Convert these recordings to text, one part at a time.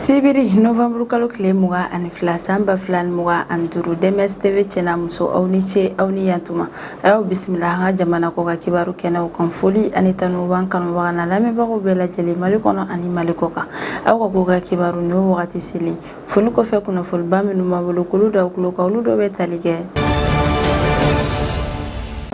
Sibiri novembre kalo tile 22 san 2025, DMS TV cɛ n'a muso, aw ni ce, aw ni yantuma. A y'aw bisimila an ka jamana kɔkan kibaru kɛnɛw kan. Foli ani tanu b'an kanubaga n'a lamɛnbagaw bɛɛ lajɛlen, Mali kɔnɔ ani Mali kɔkan. Aw ka ko ka kibaru ni o wagati selen, foli kɔfɛ, kunnafoniba minnu b'an bolo k'olu da tulo kan, olu dɔ bɛ tali kɛ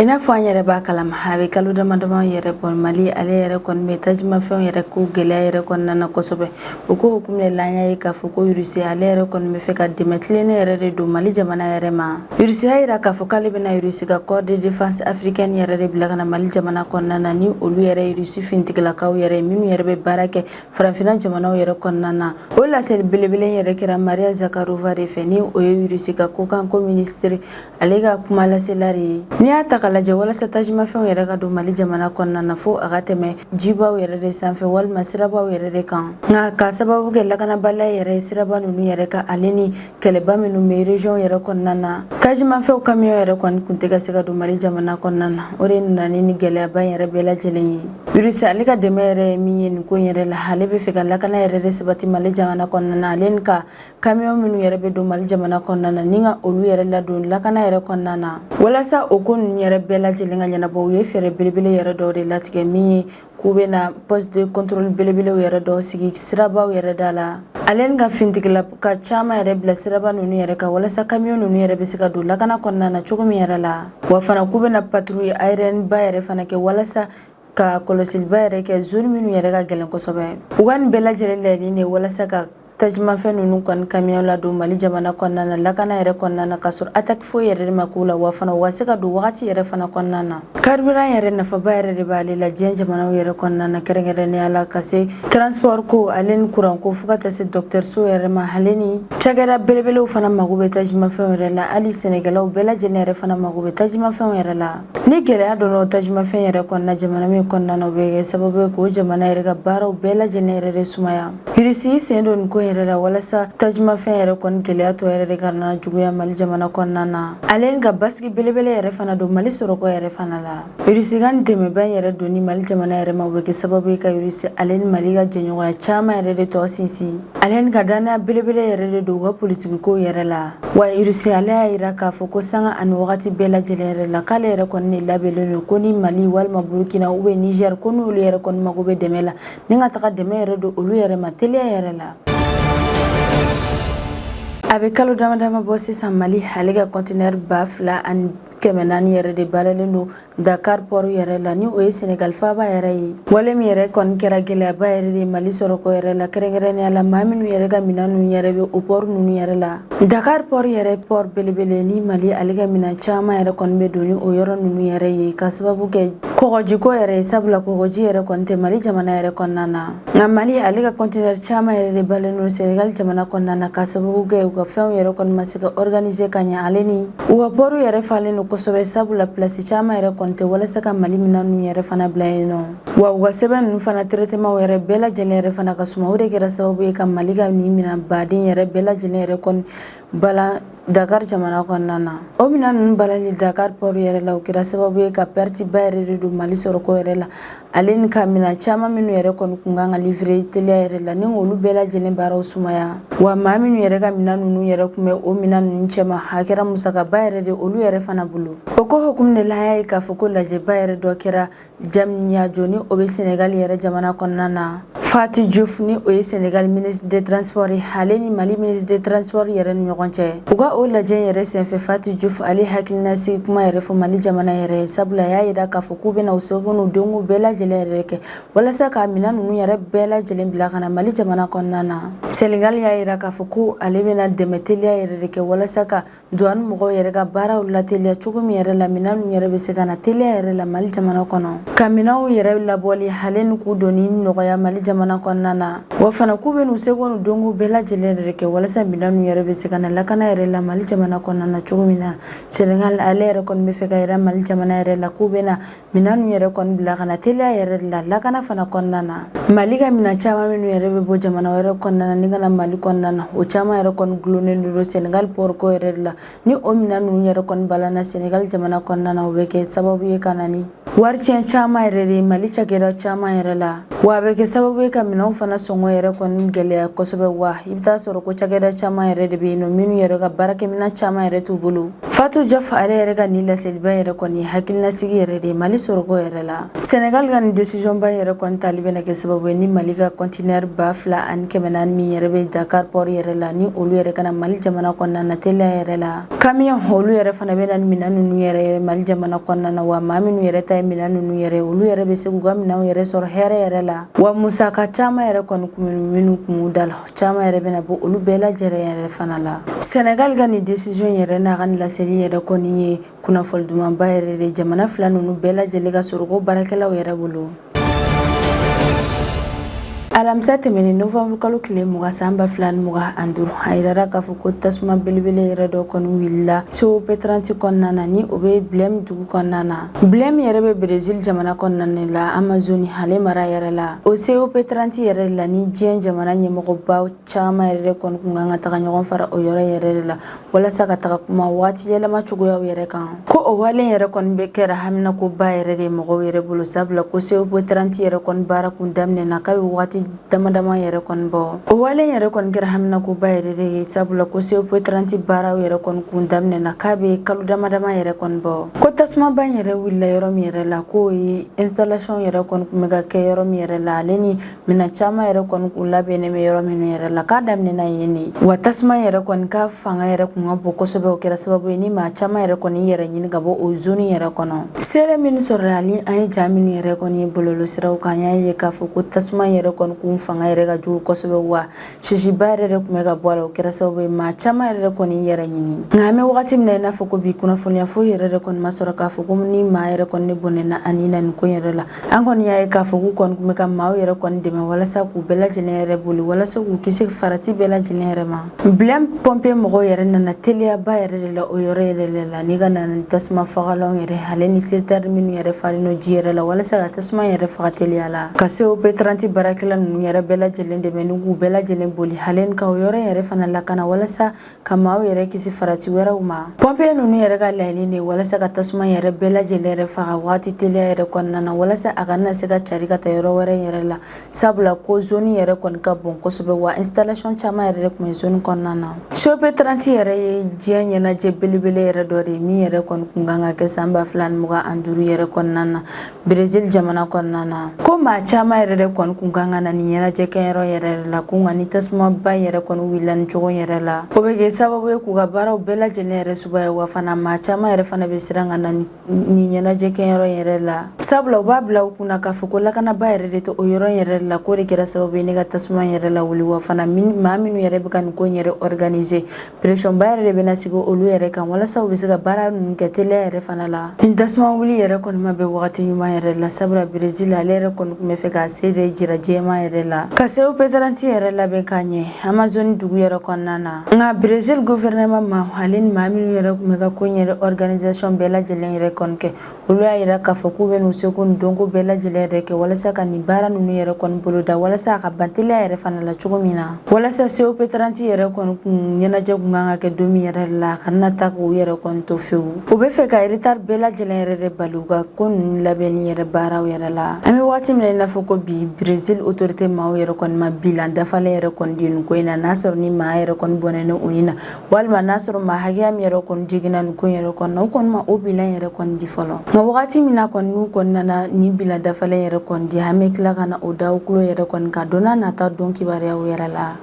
i n'a fɔ an yɛrɛ b'a kalama, a bɛ kalo dama dama yɛrɛ bɔ, Mali ale yɛrɛ kɔni bɛ tajimafɛnw yɛrɛ ko gɛlɛya yɛrɛ kɔnɔna na kosɛbɛ. O ko hukumu de la, an y'a ye k'a fɔ ko Irisi ale yɛrɛ kɔni bɛ fɛ ka dɛmɛ tilennen yɛrɛ de don Mali jamana yɛrɛ ma. Irisi y'a jira k'a fɔ k'ale bɛna Irisi ka corps de défense africaine yɛrɛ de bila ka na Mali jamana kɔnɔna na, ni olu yɛrɛ Irisi finitigilakaw yɛrɛ minnu yɛrɛ bɛ baara kɛ farafinna jamanaw yɛrɛ kɔnɔna na. O laseli belebele yɛrɛ kɛra Maria Zakharova de fɛ, ni o ye Irisi ka kɔkanko minisiri ale ka kuma lasela de ye. N'i y'a ta ka lajɛ, walasa tajimafɛnw yɛrɛ ka don Mali jamana kɔnɔna na, fo a ka tɛmɛ jibaw yɛrɛ de sanfɛ walima sirabaw yɛrɛ de kan. Nka ka sababu kɛ lakanabaliya yɛrɛ ye siraba ninnu yɛrɛ kan, ale ni kɛlɛba minnu bɛ région yɛrɛ kɔnɔna na, tajimafɛnw kamiyɔn yɛrɛ kɔni tun tɛ ka se ka don Mali jamana kɔnɔna na. O de nana ni gɛlɛyaba yɛrɛ bɛɛ lajɛlen ye. Irisi ale ka dɛmɛ yɛrɛ ye min ye nin ko in yɛrɛ la, ale bɛ fɛ ka lakana yɛrɛ de sabati Mali jamana kɔnɔna na, ale ni ka kamiyɔn minnu yɛrɛ bɛ don Mali jamana kɔnɔna na, ni ka olu yɛrɛ ladon lakana yɛrɛ kɔnɔna na. Walasa o ko ninnu yɛrɛ bɛɛ lajɛlen ka ɲɛnabɔ, u ye fɛɛrɛ belebele yɛrɛ dɔw de latigɛ, min ye k'u bɛna poste de contrôle belebelew yɛrɛ dɔw sigi sirabaw yɛrɛ da la, ale ni ka finitigilaka caman yɛrɛ bila siraba ninnu yɛrɛ kan, walasa kamiyɔn ninnu yɛrɛ bɛ se ka don lakana kɔnɔna na cogo min yɛrɛ la. Wa fana k'u bɛna patrouille aérienne ba yɛrɛ fana kɛ, walasa ka kɔlɔsiliba yɛrɛ kɛ zone minnu yɛrɛ ka gɛlɛn kosɛbɛ. U ka nin bɛɛ lajɛlen laɲini de walasa ka tajimafɛn ninnu kɔni kamiyɔn ladon Mali jamana kɔnɔna na lakana yɛrɛ kɔnɔna na, k'a sɔrɔ attaque foyi yɛrɛ de ma k'u la, wa fana u ka se ka don wagati yɛrɛ fana kɔnɔna na. Carburant yɛrɛ nafaba yɛrɛ de b'ale la diɲɛ jamanaw yɛrɛ kɔnɔna na, kɛrɛnkɛrɛnnenya la ka se transport ko ale ni courant ko, fo ka taa se dɔgɔtɔrɔso yɛrɛ ma. Ale ni cakɛda belebelew fana mago bɛ tajimafɛnw yɛrɛ la. Hali sɛnɛkɛlaw bɛɛ lajɛlen yɛrɛ fana mago bɛ tajimafɛnw yɛrɛ la. Ni gɛlɛya donna o tajimafɛn yɛrɛ kɔnɔna jamana min kɔnɔna na, o bɛ kɛ sababu ye k'o jamana yɛrɛ ka baaraw bɛɛ lajɛlen yɛrɛ de sumaya. Irisi sen don nin ko yɛrɛ la walasa tajimafɛn yɛrɛ kɔni gɛlɛya tɔ yɛrɛ de kana juguya Mali jamana kɔnɔna na, ale ni ka basigi belebele yɛrɛ fana don Mali sɔrɔko yɛrɛ fana la. Irisi ka nin dɛmɛba yɛrɛ donni Mali jamana yɛrɛ ma, o bɛ kɛ sababu ye ka Irisi ale ni Mali ka jɛɲɔgɔnya caman yɛrɛ de tɔ sinsin, ale ni ka danaya belebele yɛrɛ de don u ka politikiko yɛrɛ la. Wa Irisi ale y'a jira k'a fɔ ko sanga ani wagati bɛɛ lajɛlen yɛrɛ la, k'ale yɛrɛ kɔni de labɛnnen don ko ni Mali walima Burukina ou bien Niger, ko n'olu yɛrɛ kɔni mago bɛ dɛmɛ la, ni ka taga dɛmɛ yɛrɛ don olu yɛrɛ ma teliya yɛrɛ la. A bɛ kalo dama dama bɔ sisan, Mali ale ka conteneur 2400 yɛrɛ de balalen don Dakar port yɛrɛ la, ni o ye Senegal faaba yɛrɛ ye. Wale min yɛrɛ kɔni kɛra gɛlɛyaba yɛrɛ de Mali sɔrɔko yɛrɛ la, kɛrɛnkɛrɛnnenya la maa minnu yɛrɛ ka minɛn ninnu yɛrɛ bɛ o port ninnu yɛrɛ la. Dakar port yɛrɛ, port belebele ni Mali ale ka minɛn caman yɛrɛ kɔni bɛ don ni o yɔrɔ ninnu yɛrɛ ye, ka sababu kɛ kɔgɔjiko yɛrɛ ye, sabula kɔgɔji yɛrɛ kɔni tɛ Mali jamana yɛrɛ kɔnɔna na. Nka Mali ale ka conteneur caman yɛrɛ de balen don Senegal jamana kɔnɔna na, ka sababu kɛ u ka fɛnw yɛrɛ kɔni ma se ka organiser ka ɲɛ, ale ni u ka port yɛrɛ falen don kosɛbɛ, sabula place caman yɛrɛ kɔni tɛ walasa ka Mali minɛn ninnu yɛrɛ fana bila yen nɔ. Wa u ka sɛbɛn ninnu fana traitement yɛrɛ bɛɛ lajɛlen yɛrɛ fana ka suma. O de kɛra sababu ye ka Mali ka nin minɛn baden yɛrɛ bɛɛ lajɛlen yɛrɛ kɔni bala Dakar jamana kɔnɔna na. O minɛn ninnu balali Dakar port yɛrɛ la, o kɛra sababu ye ka perte ba yɛrɛ de don Mali sɔrɔko yɛrɛ la, ale ni ka minɛn caman minnu yɛrɛ kɔni kun kan ka livrer teliya yɛrɛ la, ni olu bɛɛ lajɛlen baaraw sumaya. Wa maa minnu yɛrɛ ka minɛn ninnu yɛrɛ kun bɛ o minɛn ninnu cɛma, a kɛra musakaba yɛrɛ de olu yɛrɛ fana bolo. O ko hukumu de la, an y'a ye k'a fɔ ko lajɛba yɛrɛ dɔ kɛra Diamniadio, ni o bɛ Senegal yɛrɛ jamana kɔnɔna na. Fatou Diouf, ni o ye Senegal ministre des transports ye, ale ni Mali ministre des transports yɛrɛ ni ɲɔgɔn cɛ. U ka o lajɛ yɛrɛ senfɛ, Fatou Diouf ale hakilinasigi kuma yɛrɛ fɔ Mali jamana yɛrɛ ye, sabula a y'a jira k'a fɔ k'u bɛna u seko n'u dɔnko bɛɛ lajɛlen yɛrɛ kɛ walasa ka minɛn ninnu yɛrɛ bɛɛ lajɛlen bila ka na Mali jamana kɔnɔna na. Senegal y'a jira k'a fɔ ko ale bɛna dɛmɛ teliya yɛrɛ de kɛ walasa ka douane mɔgɔw yɛrɛ ka baaraw lateliya cogo min yɛrɛ la, minɛn ninnu yɛrɛ bɛ se ka na teliya yɛrɛ la Mali jamana kɔnɔ, ka minɛnw yɛrɛ labɔli ale ni k'u donni nɔgɔya Mali jamana kɔnɔna na. Wa fana k'u bɛ n'u seko n'u dɔnko bɛɛ lajɛlen yɛrɛ kɛ walasa minɛn ninnu yɛrɛ bɛ se ka na lakana yɛrɛ la Mali jamana kɔnɔna na cogo min na. Senegal ale yɛrɛ kɔni bɛ fɛ ka yira Mali jamana yɛrɛ la k'u bɛna minɛn ninnu yɛrɛ kɔni bila ka na teliya yɛrɛ de la lakana fana kɔnɔna na. Mali ka minɛn caman minnu yɛrɛ bɛ bɔ jamana wɛrɛ kɔnɔna na ni ka na Mali kɔnɔna na, o caman yɛrɛ kɔni gulonnen don Senegal port ko yɛrɛ de la. Ni o minɛn ninnu yɛrɛ kɔni balana Senegal jamana kɔnɔna na, o bɛ kɛ sababu ye ka na ni wari tiɲɛ caman yɛrɛ de ye Mali cakɛda caman yɛrɛ la. Wa a bɛ kɛ sababu ye ka minɛnw fana sɔngɔ yɛrɛ kɔni gɛlɛya kosɛbɛ. Wa i bɛ taa sɔrɔ ko cakɛda caman yɛrɛ de bɛ yen nɔ minnu yɛrɛ ka baarakɛminɛn caman yɛrɛ t'u bolo. Fatou Diop ale yɛrɛ ka nin laseliba yɛrɛ kɔni hakilinasigi yɛrɛ de ye Mali sɔrɔko yɛrɛ la. Senegal ka nin décision ba yɛrɛ kɔni tali bɛna kɛ sababu ye ni Mali ka conteneur 2400 min yɛrɛ bɛ Dakar port yɛrɛ la, ni olu yɛrɛ ka na Mali jamana kɔnɔna na teliya yɛrɛ la. Camion olu yɛrɛ fana bɛ na ni minɛn ninnu yɛrɛ ye Mali jamana kɔnɔna na. Wa maa minnu yɛrɛ ta ye minɛn ninnu yɛrɛ, olu yɛrɛ bɛ se k'u ka minɛnw yɛrɛ sɔrɔ hɛrɛ yɛrɛ la. Wa musaka caman yɛrɛ kɔni kun minnu kun b'u da la, caman yɛrɛ bɛna bɔ olu bɛɛ lajɛlen yɛrɛ fana la. Senegal ka nin décision yɛrɛ n'a ka nin laseli yɛrɛ kɔni ye kunnafoni dumanba yɛrɛ de jamana fila ninnu bɛɛ lajɛlen ka sɔrɔko baarakɛlaw yɛrɛ bolo. Alamisa tɛmɛnen, novembre kalo tile 20, san 2025, a yirara k'a fɔ ko tasuma belebele yɛrɛ dɔ kɔni wulila COP 30 kɔnɔna na, ni o bɛ Belém dugu kɔnɔna na. Belém yɛrɛ bɛ Brésil jamana kɔnɔna la, Amazone ale mara yɛrɛ la. O COP 30 yɛrɛ la, ni diɲɛ jamana ɲɛmɔgɔba caman yɛrɛ kɔni kun kan ka taga ɲɔgɔn fara o yɔrɔ yɛrɛ de la walasa ka taga kuma waati yɛlɛma cogoyaw yɛrɛ kan. Ko o wale yɛrɛ kɔni bɛ kɛra haminakoba yɛrɛ de mɔgɔw yɛrɛ bolo, sabula ko COP 30 yɛrɛ kɔni baara kun daminɛna k'a bɛ waati dama dama yɛrɛ kɔni bɔ. O wale yɛrɛ kɔni kɛra haminakoba yɛrɛ de ye, sabula ko COP 30 baaraw yɛrɛ kɔni kun daminɛna k'a bɛ kalo dama dama yɛrɛ kɔni bɔ. Ko tasumaba yɛrɛ wulila yɔrɔ min yɛrɛ la, k'o ye installation yɛrɛ kɔni kun bɛ ka kɛ yɔrɔ min yɛrɛ la, ale ni minɛn caman yɛrɛ kɔni kun labɛnnen bɛ yɔrɔ minnu yɛrɛ la, k'a daminɛna yen de. Wa tasuma yɛrɛ kɔni ka fanga yɛrɛ kun ka bon kosɛbɛ, o kɛra sababu ye ni maa caman yɛrɛ kɔni yɛrɛ ɲini ka bɔ o zone yɛrɛ kɔnɔ. Seere minnu sɔrɔla ni an ye ja minnu yɛrɛ kɔni ye bɔlɔlɔsiraw kan, an y'a ye k'a fɔ ko tasuma yɛrɛ kɔni kun fanga yɛrɛ ka jugu kosɛbɛ, wa sisiba yɛrɛ de tun bɛ ka bɔ a la. O kɛra sababu ye maa caman yɛrɛ kɔni yɛrɛ ɲini. Nka an bɛ wagati min na i n'a fɔ ko bi, kunnafoniya foyi yɛrɛ de kɔni ma sɔrɔ k'a fɔ ko ni maa yɛrɛ kɔni bɔnɛna a ni na nin ko yɛrɛ la. An kɔni y'a ye k'a fɔ k'u kɔni tun bɛ ka maaw yɛrɛ kɔni dɛmɛ walasa k'u bɛɛ lajɛlen yɛrɛ boli, walasa k'u kisi farati bɛɛ lajɛlen yɛrɛ ma. Belém pompier mɔgɔw yɛrɛ nana teliyaba yɛrɛ de la o yɔrɔ yɛrɛ de la, ni ka nana ni tasuma fagalanw yɛrɛ, ale ni citerne minnu yɛrɛ falen don ji yɛrɛ la, walasa ka tasuma yɛrɛ faga teliya la, ka COP 30 baarakɛla ninnu yɛrɛ bɛɛ lajɛlen dɛmɛ ni k'u bɛɛ lajɛlen boli, ale ni ka o yɔrɔ yɛrɛ fana lakana walasa ka maaw yɛrɛ kisi farati wɛrɛw ma. Pompier ninnu yɛrɛ ka laɲini de walasa ka tasuma yɛrɛ bɛɛ lajɛlen yɛrɛ faga waati teliya yɛrɛ kɔnɔna na, walasa a kana se ka cari ka taa yɔrɔ wɛrɛ yɛrɛ la, sabula ko zone yɛrɛ kɔni ka bon kosɛbɛ, wa installation caman yɛrɛ de tun bɛ zone kɔnɔna na. COP 30 yɛrɛ ye diɲɛ ɲɛnajɛ belebele yɛrɛ dɔ de ye min yɛrɛ kɔni kun kan ka kɛ san 2025 yɛrɛ kɔnɔna na Brésil jamana kɔnɔna na. Ko maa caman yɛrɛ de kɔni kun kan ka na nin ɲɛnajɛ kɛyɔrɔ yɛrɛ la, ko nka ni tasumaba yɛrɛ kɔni wulila nin cogo yɛrɛ la, o bɛ kɛ sababu ye k'u ka baaraw bɛɛ lajɛlen yɛrɛ subaya. Wa fana maa caman yɛrɛ fana bɛ siran ka na nin ɲɛnajɛ kɛyɔrɔ yɛrɛ la, sabula u b'a bila u kunna k'a fɔ ko lakanaba yɛrɛ de tɛ o yɔrɔ yɛrɛ la, k'o de kɛra sababu ye ne ka tasuma yɛrɛ lawuli. Wa fana maa minnu yɛrɛ bɛ ka nin ko yɛrɛ organiser, pression ba yɛrɛ de bɛna sigi olu yɛrɛ kan walasa u bɛ se ka baara ninnu kɛ teliya yɛrɛ fana la. Nin tasuma wuli yɛrɛ kɔni ma bɛn wagati ɲuman yɛrɛ la, sabula Brésil ale yɛrɛ kɔni tun bɛ fɛ k'a se de jira diɲɛmaa yɛrɛ la ka COP 30 yɛrɛ labɛn ka ɲɛ Amazone dugu yɛrɛ kɔnɔna na. Nka Brésil gouvernement ma, ale ni maa minnu yɛrɛ tun bɛ ka ko yɛrɛ organisation bɛɛ lajɛlen yɛrɛ kɔni kɛ, olu y'a yira k'a fɔ k'u bɛ n'u seko ni dɔnko bɛɛ lajɛlen yɛrɛ kɛ walasa ka nin baara ninnu yɛrɛ kɔni boloda, walasa a ka ban teliya yɛrɛ fana la cogo min na, walasa COP 30 yɛrɛ kɔni kun ɲɛnajɛ kun kan ka kɛ don min yɛrɛ la, a kana taa k'u yɛrɛ kɔni to fewu. U bɛ fɛ ka retard bɛɛ lajɛlen yɛrɛ de bali u ka ko ninnu labɛnni yɛrɛ baaraw yɛrɛ la. An bɛ waati min na i n'a fɔ ko bi, Brésil autorité maaw yɛrɛ kɔni ma bilan dafalen yɛrɛ kɔni di nin ko in na, n'a sɔrɔ ni maa yɛrɛ kɔni bɔnɛnen u ni na, walima n'a sɔrɔ maa hakɛya min yɛrɛ kɔni jiginna nin ko yɛrɛ kɔnɔ na. U kɔni ma o bilan yɛrɛ kɔni di fɔlɔ. Nka wagati min na kɔni n'u kɔni nana nin bilan dafalen yɛrɛ kɔni di, an bɛ tila ka na o da tulo yɛrɛ kɔni ka don n'a nata don kibaruyaw yɛrɛ la.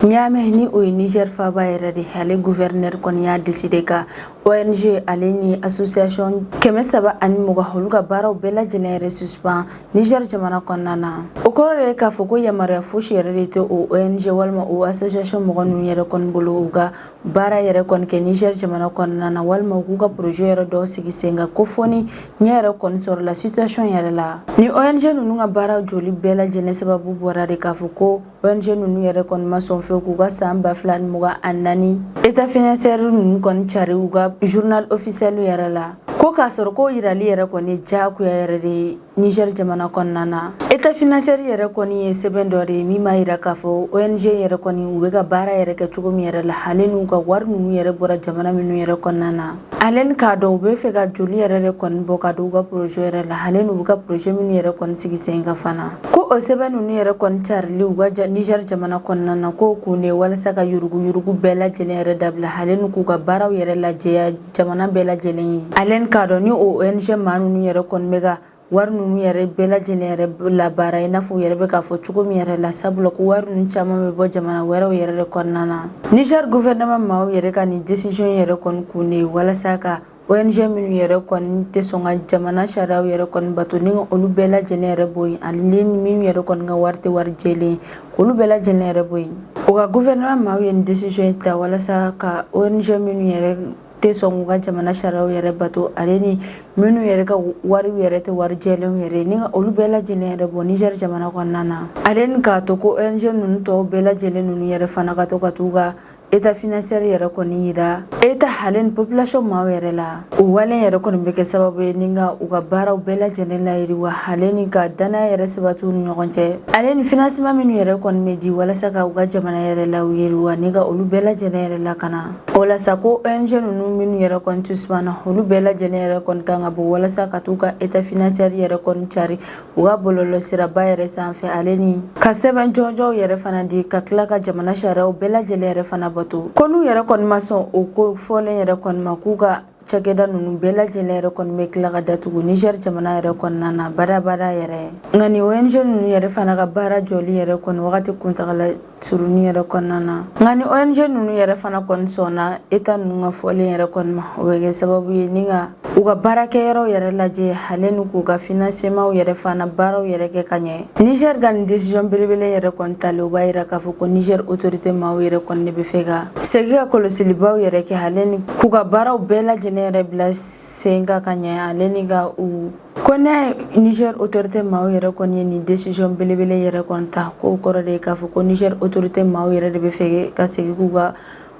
Niamey, ni o ye Niger faaba yɛrɛ de, ale gouverneur kɔni y'a décidé ka ONG ale ni association 320, olu ka baaraw bɛɛ lajɛlen yɛrɛ suspend Niger jamana kɔnɔna na. O kɔrɔ de ye k'a fɔ ko yamaruya fosi yɛrɛ de tɛ o ONG walima o association mɔgɔ ninnu yɛrɛ kɔni bolo u ka baara yɛrɛ kɔni kɛ Niger jamana kɔnɔna na, walima u k'u ka projet yɛrɛ dɔw sigi sen kan, ko fo ni ɲɛ yɛrɛ kɔni sɔrɔla situation yɛrɛ la. Ni ONG ninnu ka baara jɔli bɛɛ lajɛlen sababu bɔra de k'a fɔ ko ONG ninnu yɛrɛ kɔni ma sɔn fewu k'u ka san 2024 état financier ninnu kɔni cari u ka journal officiel yɛrɛ la, ko k'a sɔrɔ k'o yirali yɛrɛ kɔni diyagoya yɛrɛ de ye. Niger jamana kɔnɔna na. État financier yɛrɛ kɔni ye sɛbɛn dɔ de ye min b'a yira k'a fɔ ONG yɛrɛ kɔni u bɛ ka baara yɛrɛ kɛ cogo min yɛrɛ la, ale n'u ka wari ninnu yɛrɛ bɔra jamana minnu yɛrɛ kɔnɔna na, ale ni k'a dɔn u bɛ fɛ ka joli yɛrɛ de kɔni bɔ ka don u ka projet yɛrɛ la, ale n'u bɛ ka projet minnu yɛrɛ kɔni sigi sen kan fana. Ko o sɛbɛn ninnu yɛrɛ kɔni carili u ka Niger jamana kɔnɔna na, k'o kun de ye walasa ka yuruguyurugu bɛɛ lajɛlen yɛrɛ dabila, ale ni k'u ka baaraw yɛrɛ lajɛya jamana bɛɛ lajɛlen ye, ale ni k'a dɔn ni o ONG maa ninnu yɛrɛ kɔni bɛ ka wari ninnu yɛrɛ bɛɛ lajɛlen yɛrɛ labaara i n'a fɔ u yɛrɛ bɛ k'a fɔ cogo min yɛrɛ la, sabula ko wari ninnu caman bɛ bɔ jamana wɛrɛw yɛrɛ de kɔnɔna na. Niger gouvernement maaw yɛrɛ ka nin décision yɛrɛ kɔni kun de ye walasa ka ONG minnu yɛrɛ kɔni tɛ sɔn ka jamana sariyaw yɛrɛ kɔni bato, ni olu bɛɛ lajɛlen yɛrɛ bɔ yen, ani ni minnu yɛrɛ kɔni ka wari tɛ wari jɛlen ye, k'olu bɛɛ lajɛlen yɛrɛ bɔ yen. O ka gouvernement maaw ye nin décision in ta walasa ka ONG minnu yɛrɛ tɛ sɔn k'u ka jamana sariyaw yɛrɛ bato, ale ni minnu yɛrɛ ka wariw yɛrɛ tɛ wari jɛlenw yɛrɛ, ni ka olu bɛɛ lajɛlen yɛrɛ bɔ Niger jamana kɔnɔna na, ale ni k'a to ko ONG ninnu tɔw bɛɛ lajɛlen ninnu yɛrɛ fana ka to ka t'u ka état financier yɛrɛ kɔni yira état ale ni population maaw yɛrɛ la. O wale yɛrɛ kɔni bɛ kɛ sababu ye ni ka u ka baaraw bɛɛ lajɛlen layiriwa, ale ni ka danaya yɛrɛ sabati u ni ɲɔgɔn cɛ, ale ni financement minnu yɛrɛ kɔni bɛ di walasa ka u ka jamana yɛrɛ layiriwa, ni ka olu bɛɛ lajɛlen yɛrɛ lakana. O la sa, ko ONG ninnu minnu yɛrɛ kɔni tɛ sumana, olu bɛɛ lajɛlen yɛrɛ kɔni kan ka bɔ walasa ka t'u ka état financier yɛrɛ kɔni cari u ka bɔlɔlɔsiraba yɛrɛ sanfɛ, ale ni ka sɛbɛn jɔnjɔnw yɛrɛ fana di, ka tila ka jamana sariyaw bɛɛ lajɛlen yɛrɛ fana bato. Ko n'u yɛrɛ kɔni ma sɔn o ko fɔlen yɛrɛ kɔni ma, k'u ka cakɛda ninnu bɛɛ lajɛlen yɛrɛ kɔni bɛ tila ka datugu Niger jamana yɛrɛ kɔnɔna na badabada yɛrɛ. Nka nin ONG ninnu yɛrɛ fana ka baara jɔli yɛrɛ kɔni wagati kuntagala surunni yɛrɛ kɔnɔna na, nka ni ONG ninnu yɛrɛ fana kɔni sɔnna état ninnu ka fɔlen yɛrɛ kɔni ma, o bɛ kɛ sababu ye ni ka u ka baarakɛyɔrɔw yɛrɛ lajɛ, ale ni k'u ka financement yɛrɛ fana baaraw yɛrɛ kɛ ka ɲɛ. Niger ka nin décision belebele yɛrɛ kɔni talen, o b'a yira k'a fɔ ko Niger autorité maaw yɛrɛ kɔni de bɛ fɛ ka segin ka kɔlɔsilibaw yɛrɛ kɛ, ale ni k'u ka baaraw bɛɛ lajɛlen yɛrɛ bila sen kan ka ɲɛ, ale ni ka u ko ne Niger autorité maaw yɛrɛ kɔni ye nin décision belebele yɛrɛ kɔni ta, k'o kɔrɔ de ye k'a fɔ ko Niger autorité maaw yɛrɛ de bɛ fɛ ka segin k'u ka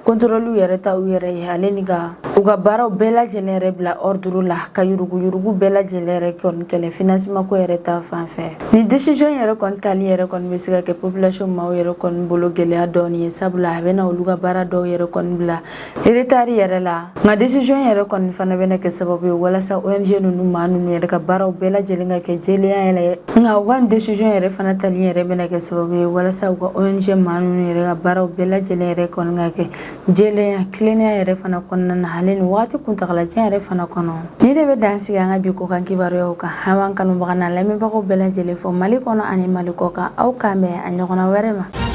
contrôle yɛrɛ ta u yɛrɛ ye, ale ni ka u ka baaraw bɛɛ lajɛlen yɛrɛ bila ordre la, ka yuruguyurugu bɛɛ lajɛlen yɛrɛ kɔni kɛlɛ financement ko yɛrɛ ta fan fɛ. Nin décision yɛrɛ kɔni tali yɛrɛ kɔni bɛ se ka kɛ population maaw yɛrɛ kɔni bolo gɛlɛya dɔɔni ye, sabula a bɛna olu ka baara dɔw yɛrɛ kɔni bila retard yɛrɛ la. Nka décision yɛrɛ kɔni fana bɛna kɛ sababu ye walasa ONG ninnu maa ninnu yɛrɛ ka baaraw bɛɛ lajɛlen ka kɛ jɛlenya yɛrɛ. Nka u ka décision yɛrɛ fana tali yɛrɛ bɛna kɛ sababu ye walasa u ka ONG maa ninnu yɛrɛ ka baaraw bɛɛ lajɛlen yɛrɛ kɔni ka kɛ jɛlenya, tilennenya yɛrɛ fana kɔnɔna na, ale ni waati kuntagalajan yɛrɛ fana kɔnɔ. Ni de bɛ dan sigi an ka bi kokan kibaruyaw kan. An b'an kanubaga n'a lamɛnbagaw bɛɛ lajɛlen fɔ Mali kɔnɔ ani Mali kɔ kan. Aw k'an bɛn a ɲɔgɔnna wɛrɛ ma.